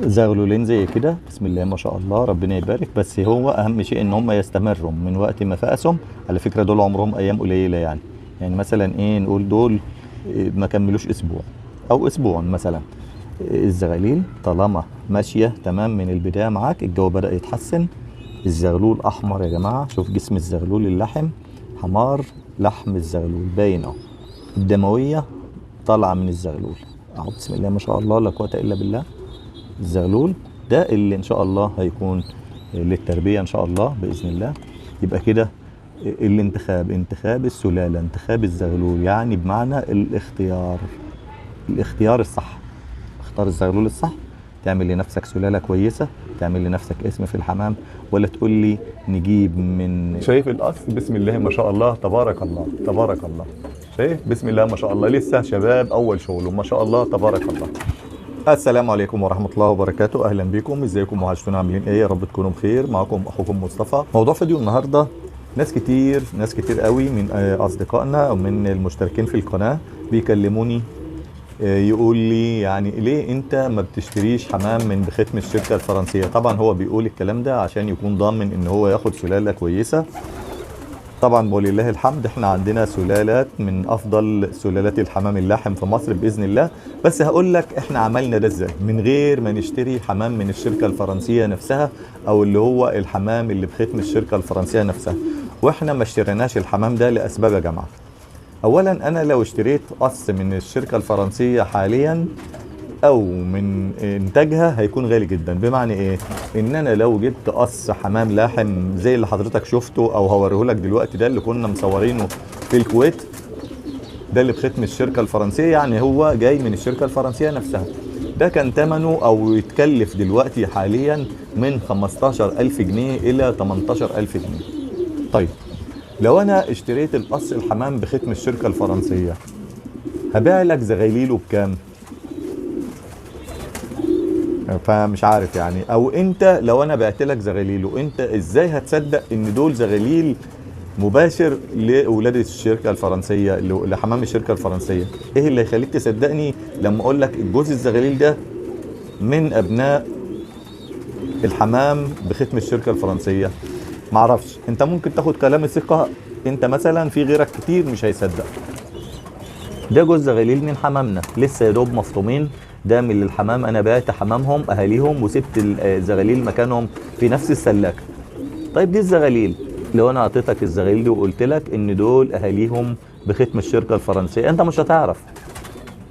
زغلولين زي كده، بسم الله ما شاء الله ربنا يبارك. بس هو اهم شيء ان هم يستمروا من وقت ما فقسهم. على فكرة دول عمرهم ايام قليله، يعني مثلا ايه، نقول دول ما كملوش اسبوع او اسبوع مثلا. الزغاليل طالما ماشية تمام من البداية معاك، الجو بدا يتحسن. الزغلول احمر يا جماعة، شوف جسم الزغلول اللحم حمار، لحم الزغلول باين اهو، الدموية طالعه من الزغلول اهو، بسم الله ما شاء الله لا قوة الا بالله. الزغلول ده اللي ان شاء الله هيكون للتربية ان شاء الله باذن الله. يبقى كده الانتخاب، انتخاب السلالة، انتخاب الزغلول، يعني بمعنى الاختيار، الاختيار الصح. اختار الزغلول الصح، تعمل لنفسك سلالة كويسة، تعمل لنفسك اسم في الحمام، ولا تقول لي نجيب من. شايف القص؟ بسم الله ما شاء الله تبارك الله تبارك الله. شايف؟ بسم الله ما شاء الله، لسه شباب اول شغله، ما شاء الله تبارك الله. السلام عليكم ورحمة الله وبركاته، أهلا بكم، ازيكم وحشتونا، عاملين ايه؟ يا رب تكونوا بخير. معكم أخوكم مصطفى. موضوع فيديو النهاردة، ناس كتير قوي من أصدقائنا أو من المشتركين في القناة بيكلموني يقول لي يعني ليه انت ما بتشتريش حمام من بختم الشركة الفرنسية؟ طبعا هو بيقول الكلام ده عشان يكون ضامن ان هو ياخد سلالة كويسة. طبعا ولله الحمد احنا عندنا سلالات من افضل سلالات الحمام اللاحم في مصر باذن الله. بس هقول لك احنا عملنا ده ازاي من غير ما نشتري حمام من الشركة الفرنسية نفسها، او اللي هو الحمام اللي بختم الشركة الفرنسية نفسها. واحنا ما اشتريناش الحمام ده لاسباب يا جماعة. اولا انا لو اشتريت قص من الشركة الفرنسية حاليا او من انتاجها هيكون غالي جدا. بمعنى ايه؟ ان انا لو جبت قص حمام لاحم زي اللي حضرتك شفته او هوريه لك دلوقتي، ده اللي كنا مصورينه في الكويت، ده اللي بختم الشركة الفرنسية، يعني هو جاي من الشركة الفرنسية نفسها، ده كان ثمنه او يتكلف دلوقتي حاليا من 15000 جنيه الى 18000 جنيه. طيب لو انا اشتريت القص الحمام بختم الشركة الفرنسية هبيع لك زغاليله بكام؟ فمش عارف يعني. او انت لو انا بعت لك زغاليله، انت ازاي هتصدق ان دول زغاليل مباشر لاولاد الشركة الفرنسية، لحمام الشركة الفرنسية؟ ايه اللي هيخليك تصدقني لما اقول لك الجوز الزغاليل ده من ابناء الحمام بختم الشركة الفرنسية؟ معرفش. انت ممكن تاخد كلام الثقة، انت مثلا في غيرك كتير مش هيصدق. ده جوز زغاليل من حمامنا، لسه يا دوب مفطومين، ده من الحمام، انا بعت حمامهم اهاليهم وسبت الزغاليل مكانهم في نفس السلاكه. طيب دي الزغاليل، لو انا اعطيتك الزغاليل دي وقلت لك ان دول اهاليهم بختم الشركة الفرنسية انت مش هتعرف.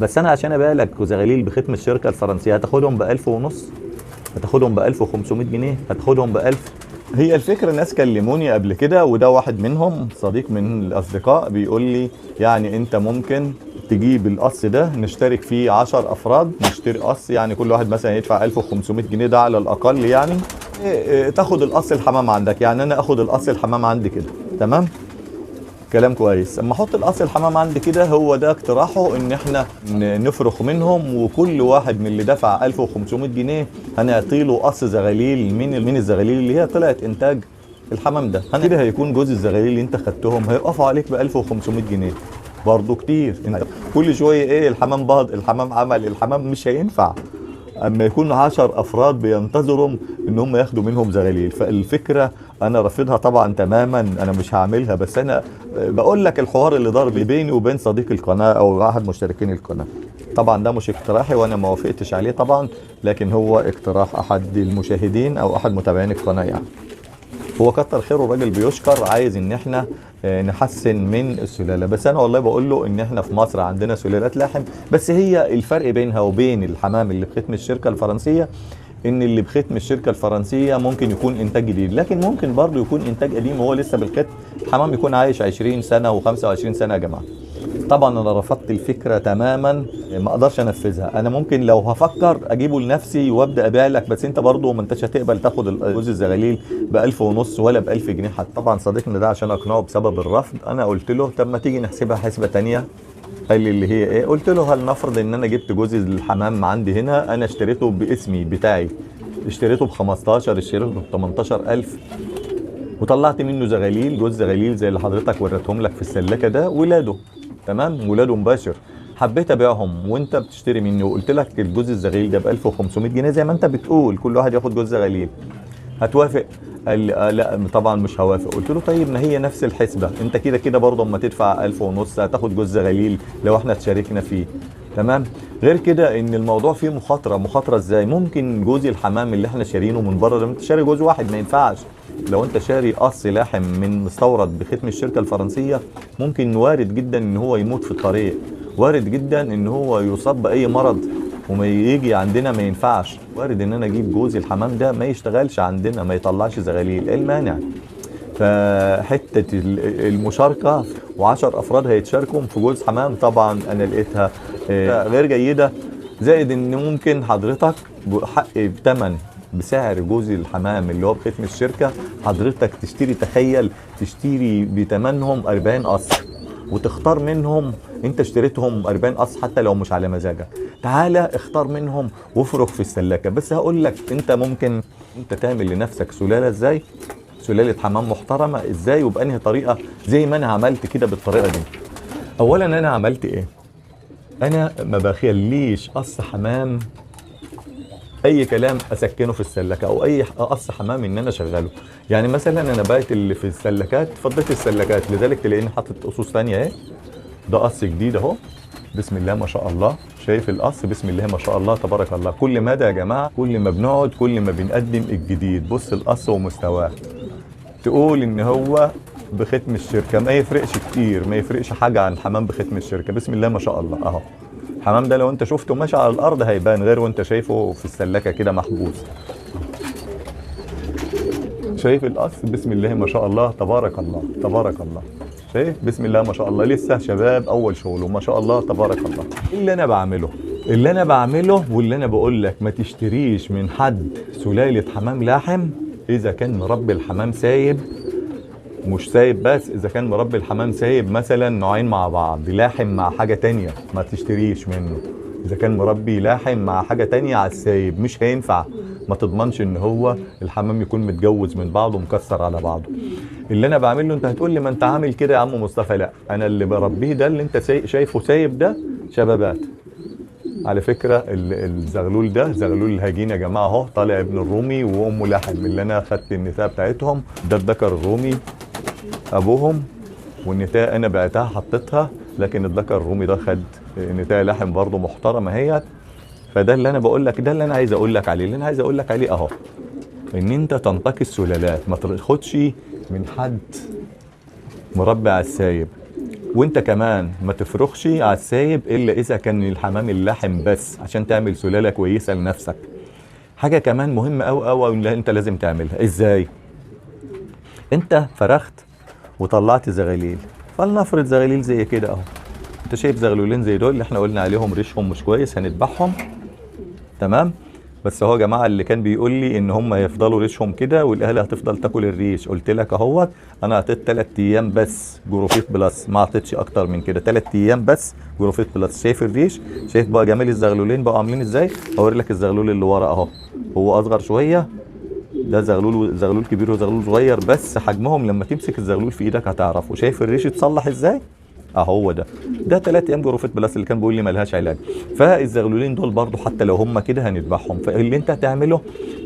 بس انا عشان ابيع لك زغاليل بختم الشركة الفرنسية هتاخدهم ب 1500، هتاخدهم ب 1500 جنيه، هتاخدهم ب 1000. هي الفكرة ناس كلموني قبل كده، وده واحد منهم صديق من الاصدقاء، بيقول لي يعني انت ممكن تجيب القص ده نشترك فيه 10 افراد، نشتري قص، يعني كل واحد مثلا يدفع 1500 جنيه ده على الاقل، يعني تاخد القص الحمام عندك. يعني انا اخد القص الحمام عندي كده، تمام، كلام كويس. اما احط القص الحمام عندي كده، هو ده اقتراحه، ان احنا نفرخ منهم، وكل واحد من اللي دفع 1500 جنيه هنعطي له قص زغاليل من الزغاليل اللي هي طلعت انتاج الحمام ده. كده هيكون جوز الزغاليل اللي انت خدتهم هيقفوا عليك ب 1500 جنيه، برضه كتير. انت كل شوية ايه، الحمام باض، الحمام عمل، الحمام، مش هينفع اما يكون 10 افراد بينتظروا ان هم ياخدوا منهم زغاليل. فالفكرة انا رافضها طبعا تماما، انا مش هعملها. بس انا بقول لك الحوار اللي دار بيني وبين صديق القناة او احد مشتركين القناة. طبعا ده مش اقتراحي وانا ما وافقتش عليه طبعا، لكن هو اقتراح احد المشاهدين او احد متابعين القناة. يعني هو كتر خيره الراجل بيشكر، عايز ان احنا نحسن من السلالة. بس انا والله بقول له ان احنا في مصر عندنا سلالات لحم، بس هي الفرق بينها وبين الحمام اللي بختم الشركة الفرنسية ان اللي بختم الشركة الفرنسية ممكن يكون انتاج جديد، لكن ممكن برضه يكون انتاج قديم وهو لسه بالختم. الحمام يكون عايش 20 سنة و25 سنة يا جماعة. طبعا انا رفضت الفكرة تماما، ما اقدرش انفذها. انا ممكن لو هفكر اجيبه لنفسي وابدا ابيع لك، بس انت برضه ما انتش هتقبل تاخد جوز الزغاليل ب 1500 ولا ب 1000 جنيه حتى. طبعا صديقنا ده عشان اقنعه بسبب الرفض انا قلت له طب ما تيجي نحسبها حسبه ثانية. قال لي اللي هي ايه؟ قلت له هل نفرض ان انا جبت جوز الحمام عندي هنا، انا اشتريته باسمي بتاعي، اشتريته ب 15، اشتريته ب 18000، وطلعت منه زغاليل، جوز زغاليل زي اللي حضرتك وريتهم لك في السلاكه ده، ولاده، تمام، ولاده مباشر. حبيت ابيعهم وانت بتشتري مني وقلت لك الجوز الزغليل ده ب 1500 جنيه زي ما انت بتقول كل واحد ياخد جوز زغليل، هتوافق؟ قال لي لا طبعا مش هوافق. قلت له طيب ما هي نفس الحسبة، انت كده كده برضه اما تدفع 1500 هتاخد جوز زغليل لو احنا اتشاركنا فيه، تمام. غير كده ان الموضوع فيه مخاطره. مخاطره ازاي؟ ممكن جوز الحمام اللي احنا شارينه من بره، لما انت شاري جوز واحد ما ينفعش، لو انت شاري قص لاحم من مستورد بختم الشركة الفرنسية ممكن وارد جدا ان هو يموت في الطريق، وارد جدا ان هو يصاب باي مرض وما يجي عندنا ما ينفعش، وارد ان انا اجيب جوز الحمام ده ما يشتغلش عندنا، ما يطلعش زغاليل، ايه المانع؟ فحته المشاركة و10 افراد هيتشاركوا في جوز حمام طبعا انا لقيتها غير جيدة. زائد ان ممكن حضرتك بحق بثمن بسعر جوز الحمام اللي هو بختم الشركة حضرتك تشتري، تخيل تشتري بثمنهم 40 قص وتختار منهم، انت اشتريتهم 40 قص حتى لو مش على مزاجك، تعالى اختار منهم وافرخ في السلاكه. بس هقول لك انت ممكن انت تعمل لنفسك سلالة ازاي، سلالة حمام محترمه ازاي وبانهي طريقه، زي ما انا عملت كده بالطريقة دي. اولا انا عملت ايه؟ انا ما بخليش قص حمام اي كلام اسكنه في السلكه او اي قص حمام ان انا اشغله. يعني مثلا انا بقيت اللي في السلكات فضيت السلكات، لذلك تلاقيني حاطط قصوص ثانية اهي، ده قص جديد اهو بسم الله ما شاء الله، شايف القص بسم الله ما شاء الله تبارك الله. كل مدى يا جماعة، كل ما بنقعد كل ما بنقدم الجديد. بص القص ومستواه، تقول ان هو بختم الشركة، ما يفرقش كتير، ما يفرقش حاجة عن الحمام بختم الشركة بسم الله ما شاء الله اهو. الحمام ده لو انت شفته ماشي على الارض هيبان، غير وانت شايفه في السلكه كده محبوس. شايف القص بسم الله ما شاء الله تبارك الله تبارك الله، شايف بسم الله ما شاء الله، لسه شباب اول شغله ما شاء الله تبارك الله. اللي انا بعمله، اللي انا بعمله واللي انا بقول لك ما تشتريش من حد سلالة حمام لاحم اذا كان مربي الحمام سايب، مش سايب بس، اذا كان مربي الحمام سايب مثلا نوعين مع بعض، لاحم مع حاجة تانية ما تشتريش منه. اذا كان مربي لاحم مع حاجة تانية على السايب مش هينفع، ما تضمنش ان هو الحمام يكون متجوز من بعضه ومكسر على بعضه. اللي انا بعمله، انت هتقول لي ما انت عامل كده يا عم مصطفى، لا انا اللي بربيه ده اللي انت شايفه سايب ده شبابات. على فكرة الزغلول ده زغلول الهجين يا جماعة اهو، طالع ابن الرومي وامه لحم اللي انا خدت النتايه بتاعتهم، ده الذكر الرومي ابوهم، والنتايه انا بعتها حطيتها، لكن الذكر الرومي ده خد نتايه لحم برضه محترمه اهيت. فده اللي انا بقول لك، ده اللي انا عايز اقول لك عليه، اللي انا عايز اقول لك عليه اهو، ان انت تنتقي السلالات، ما تاخدش من حد مربي على السايب، وانت كمان ما تفرخش على السايب الا اذا كان الحمام اللحم بس، عشان تعمل سلالة كويسة لنفسك. حاجة كمان مهمة قوي قوي اللي انت لازم تعملها، ازاي؟ انت فرخت وطلعت زغاليل، فلنفرض زغاليل زي كده اهو، انت شايف زغلولين زي دول اللي احنا قلنا عليهم ريشهم مش كويس هنذبحهم، تمام؟ بس هو يا جماعة اللي كان بيقول لي ان هم هيفضلوا ريشهم كده والاهالي هتفضل تاكل الريش، قلت لك اهوت انا اعطيت 3 ايام بس جروفيت بلس، ما اعطيتش اكتر من كده، 3 ايام بس جروفيت بلس. شايف الريش؟ شايف بقى جمال الزغلولين بقوا عاملين ازاي؟ اوري لك الزغلول اللي ورا اهو، هو اصغر شوية، ده زغلول، زغلول كبير وزغلول صغير، بس حجمهم لما تمسك الزغلول في ايدك هتعرفه. شايف الريش اتصلح ازاي؟ اهو ده 3 ايام جروفيت بلس اللي كان بيقول لي ملهاش علاج. فالزغلولين دول برضو حتى لو هم كده هنذبحهم. فاللي انت هتعمله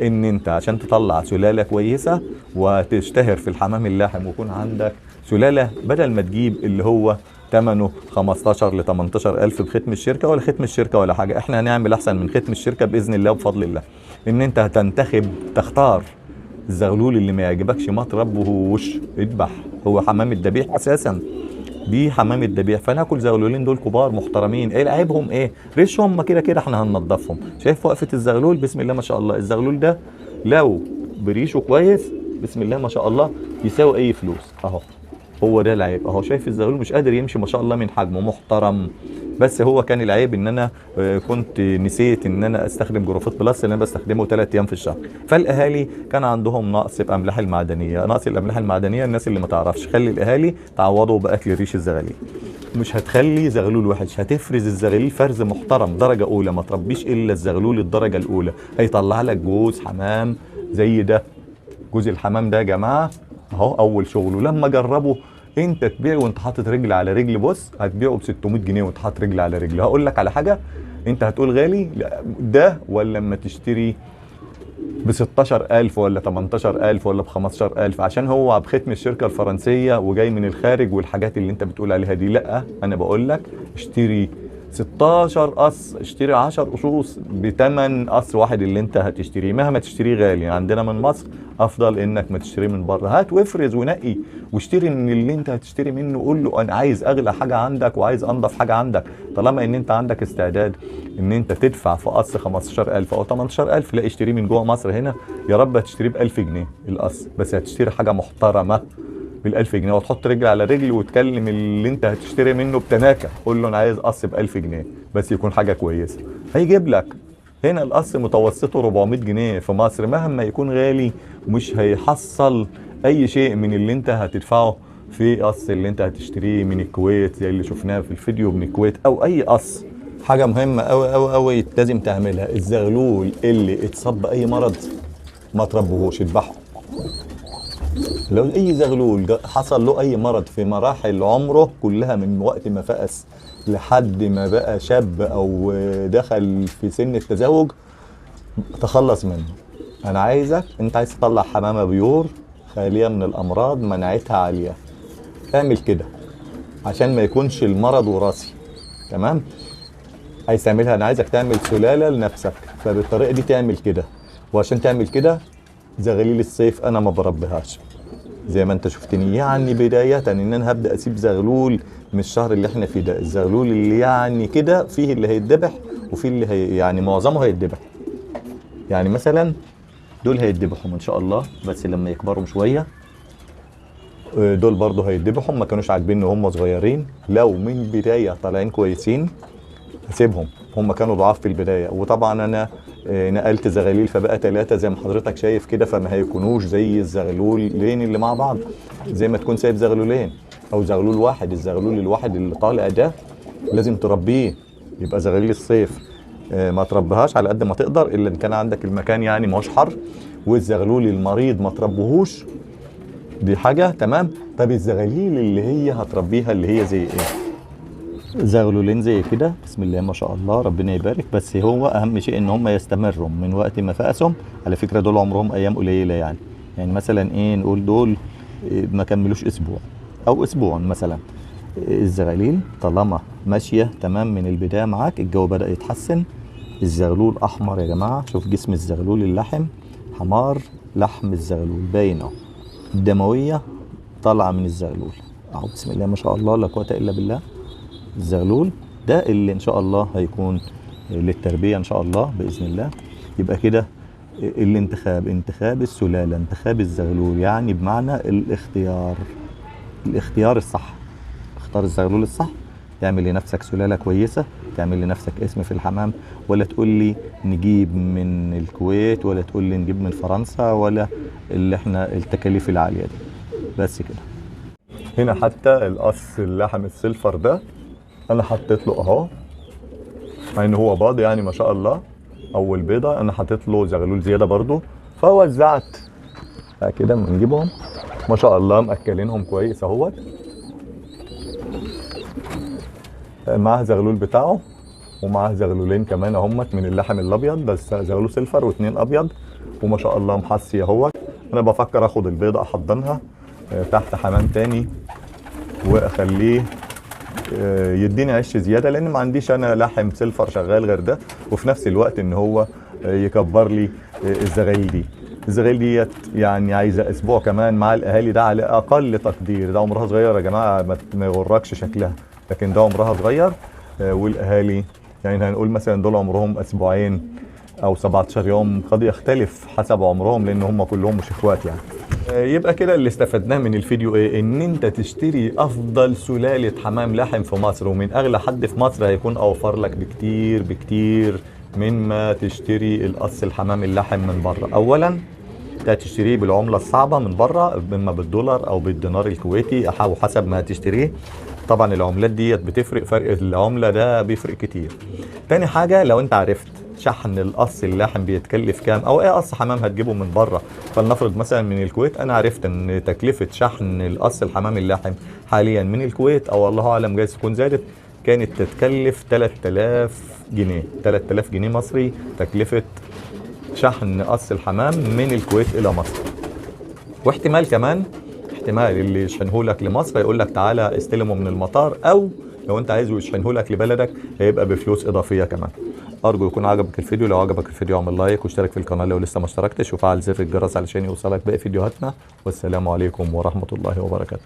ان انت عشان تطلع سلالة كويسة وتشتهر في الحمام اللاحم ويكون عندك سلالة، بدل ما تجيب اللي هو ثمنه 15 ل 18 الف بختم الشركة ولا ختم الشركة ولا حاجة، احنا هنعمل احسن من ختم الشركة باذن الله وبفضل الله. ان انت هتنتخب تختار الزغلول اللي ما يعجبكش ما تربهوش، اذبح، هو حمام الذبيح اساسا، دي حمام الذبيح. فناكل زغلولين دول كبار محترمين، ايه عيبهم؟ ايه ريشهم؟ ما كده كده احنا هننضفهم. شايف وقفه الزغلول بسم الله ما شاء الله، الزغلول ده لو بريشه كويس بسم الله ما شاء الله يساوي اي فلوس اهو، هو ده العيب اهو. شايف الزغلول مش قادر يمشي ما شاء الله من حجمه، محترم. بس هو كان العيب ان انا كنت نسيت ان انا استخدم جروفيت بلس اللي انا بستخدمه 3 ايام في الشهر. فالاهالي كان عندهم نقص باملاح المعدنية، نقص الاملاح المعدنية الناس اللي ما تعرفش، خلي الاهالي تعوضوا باكل ريش الزغاليل. مش هتخلي زغلول وحش، هتفرز الزغاليل فرز محترم درجه اولى، ما تربيش الا الزغلول الدرجة الاولى، هيطلع لك جوز حمام زي ده. جوز الحمام ده يا جماعة اهو اول شغله، لما جربه انت تبيعه وانت حاطط رجل على رجل. بص هتبيعه ب 600 جنيه وانت حاطط رجل على رجل. هقول لك على حاجة، انت هتقول غالي ده، ولا لما تشتري ب 16000 ولا 18000 ولا ب 15000 عشان هو بختم الشركة الفرنسية وجاي من الخارج والحاجات اللي انت بتقول عليها دي. لا، انا بقول لك اشتري 16 قص، اشتري 10 قصوص بتمن قص واحد اللي انت هتشتريه. مهما تشتريه غالي عندنا من مصر افضل انك ما تشتريه من بره. هات وافرز ونقي واشتري من اللي انت هتشتري منه. قول له انا عايز اغلى حاجة عندك وعايز انضف حاجة عندك. طالما ان انت عندك استعداد ان انت تدفع في قص 15000 او 18000، لا اشتريه من جوه مصر هنا. يا رب هتشتريه ب 1000 جنيه القص، بس هتشتري حاجة محترمه بال1000 جنيه، وتحط رجل على رجل وتكلم اللي انت هتشتري منه بتناكه، قول له انا عايز قص ب1000 جنيه بس يكون حاجة كويسة. هيجيب لك. هنا القص متوسطه 400 جنيه في مصر، مهما يكون غالي مش هيحصل اي شيء من اللي انت هتدفعه في قص اللي انت هتشتريه من الكويت زي اللي شفناه في الفيديو من الكويت او اي قص. حاجة مهمة قوي قوي قوي لازم تعملها، الزغلول اللي اتصاب باي مرض ما تربيهوش، اذبحه. لو اي زغلول حصل له اي مرض في مراحل عمره كلها من وقت ما فقس لحد ما بقى شاب او دخل في سن التزوج، تخلص منه. انا عايزك، انت عايز تطلع حمامه pure خالية من الامراض، مناعتها عالية، اعمل كده عشان ما يكونش المرض وراثي. تمام؟ عايز تعملها، انا عايزك تعمل سلالة لنفسك، فبالطريقه دي تعمل كده. وعشان تعمل كده زغاليل الصيف انا ما بربيهاش زي ما انت شفتني، يعني بداية ان انا هبدأ اسيب زغلول من الشهر اللي احنا فيه ده. الزغلول اللي يعني كده فيه اللي هيتذبح وفيه اللي هي يعني معظمه هيتذبح. يعني مثلا دول هيتذبحوا ان شاء الله بس لما يكبروا شوية. دول برضو هيتذبحوا، ما كانوش عاجبيني وهم صغيرين. لو من بداية طالعين كويسين هسيبهم، هم كانوا ضعاف في البداية. وطبعا انا نقلت زغاليل فبقى 3 زي ما حضرتك شايف كده، فما هيكونوش زي الزغلولين اللي مع بعض. زي ما تكون سايب زغلولين او زغلول واحد، الزغلول الواحد اللي طالع ده لازم تربيه، يبقى زغاليل الصيف ما تربيهاش على قد ما تقدر الا ان كان عندك المكان يعني ما هوش حر. والزغلول المريض ما تربيهوش، دي حاجة. تمام؟ طب الزغاليل اللي هي هتربيها اللي هي زي ايه؟ زغلولين زي كده، بسم الله ما شاء الله ربنا يبارك. بس هو اهم شيء ان هم يستمروا من وقت ما فقسهم. على فكرة دول عمرهم ايام قليله، يعني مثلا ايه، نقول دول ما كملوش اسبوع او اسبوع مثلا. الزغاليل طالما ماشية تمام من البداية معاك، الجو بدا يتحسن. الزغلول احمر يا جماعة، شوف جسم الزغلول اللحم حمار، لحم الزغلول باين اهو، الدموية طالعه من الزغلول اهو، بسم الله ما شاء الله لا قوة الا بالله. الزغلول ده اللي ان شاء الله هيكون للتربية ان شاء الله باذن الله. يبقى كده الانتخاب، انتخاب السلالة، انتخاب الزغلول، يعني بمعنى الاختيار، الاختيار الصح. اختار الزغلول الصح، تعمل لنفسك سلالة كويسة، تعمل لنفسك اسم في الحمام. ولا تقول لي نجيب من الكويت، ولا تقول لي نجيب من فرنسا، ولا اللي احنا التكاليف العالية دي. بس كده. هنا حتى القص اللحم السلفر ده انا حطيت له اهو، مع ان هو باض يعني ما شاء الله اول بيضة، انا حطيت له زغلول زيادة برضو، فوزعت كده. بنجيبهم ما شاء الله مأكلينهم كويس اهوت، معاه زغلول بتاعه ومعاه زغلولين كمان اهمت من اللحم الابيض، بس زغلول سلفر واثنين ابيض، وما شاء الله محصي اهوت. انا بفكر اخد البيضة احضنها تحت حمام تاني واخليه يديني عش زيادة، لان ما عنديش انا لحم سلفر شغال غير ده، وفي نفس الوقت ان هو يكبر لي الزغاليل دي. الزغاليل ديت يعني عايزه اسبوع كمان مع الاهالي، ده على اقل تقدير. ده عمرها صغير يا جماعة، ما يغركش شكلها، لكن ده عمرها صغير. والاهالي يعني هنقول مثلا دول عمرهم اسبوعين او 17 يوم، قد يختلف حسب عمرهم لان هم كلهم مش اخوات يعني. يبقى كده اللي استفدناه من الفيديو ايه؟ ان انت تشتري افضل سلالة حمام لحم في مصر ومن اغلى حد في مصر، هيكون اوفر لك بكتير بكتير من ما تشتري القص الحمام اللحم من بره. اولا انت هتشتريه بالعملة الصعبة من بره، اما بالدولار او بالدينار الكويتي او حسب ما هتشتريه. طبعا العملات ديت بتفرق، فرق العملة ده بيفرق كتير. تاني حاجة، لو انت عرفت شحن القص اللاحم بيتكلف كام، او اي قص حمام هتجيبه من بره. فلنفرض مثلا من الكويت، انا عرفت ان تكلفة شحن القص الحمام اللاحم حاليا من الكويت، او الله اعلم جايز تكون زادت، كانت تتكلف 3000 جنيه، 3000 جنيه مصري تكلفة شحن قص الحمام من الكويت الى مصر. واحتمال كمان، احتمال اللي يشحنه لك لمصر يقول لك تعالى استلمه من المطار، او لو انت عايزه يشحنه لك لبلدك هيبقى بفلوس اضافية كمان. ارجو يكون عجبك الفيديو، لو عجبك الفيديو اعمل لايك واشترك في القناة لو لسه ما اشتركتش، وفعل زر الجرس علشان يوصلك باقي فيديوهاتنا. والسلام عليكم ورحمة الله وبركاته.